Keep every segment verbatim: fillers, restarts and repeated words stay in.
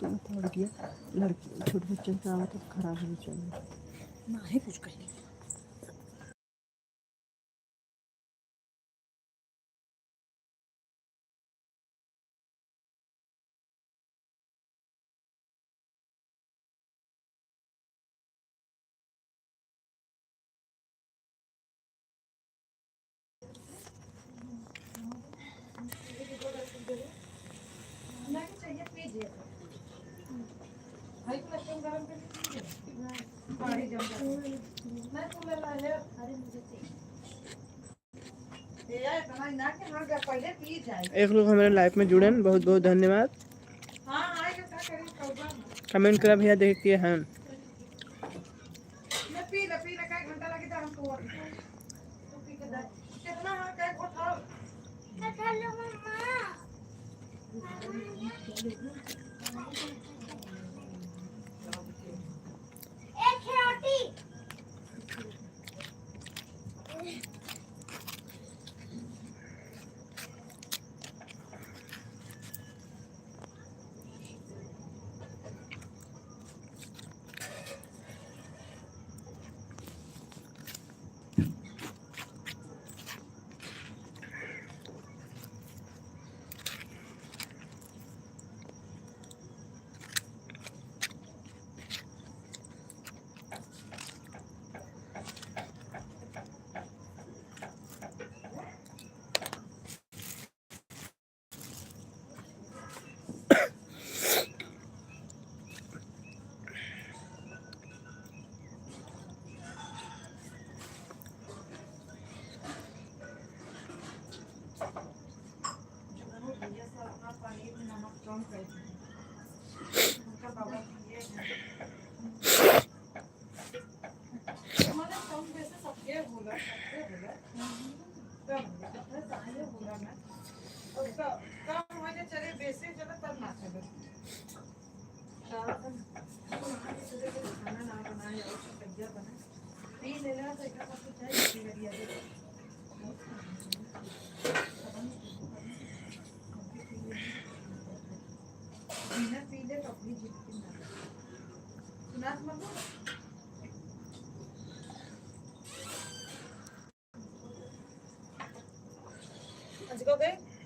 तुम पड़ गया, लड़की, छोटे बच्चन के आवत, अब खराब हो जाएगा। नाही कुछ कही। एक लोग हमारे लाइव में जुड़े हैं, बहुत बहुत धन्यवाद। कमेंट करा भैया, देख के हैं।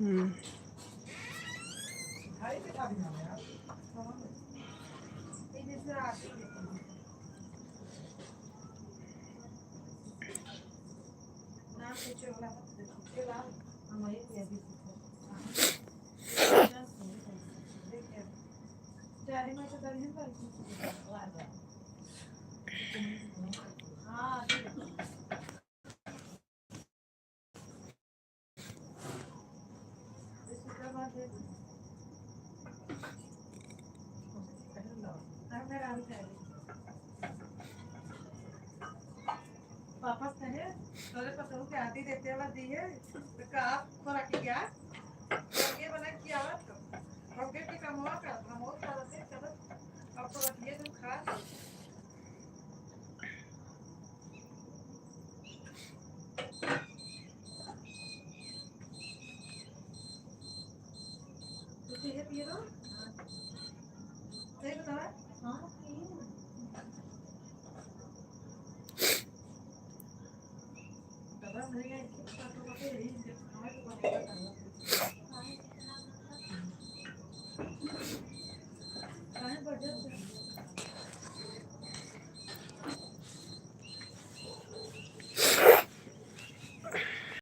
हम्म। पापा कहे, "तोरे पतोहू के आदि देते वाला दिए, तो का आप खोरा के क्या? ये बना के आवत, हम के कमवा का, हम और खा लेते, चलो, अब तो रखिए, तुम खा।"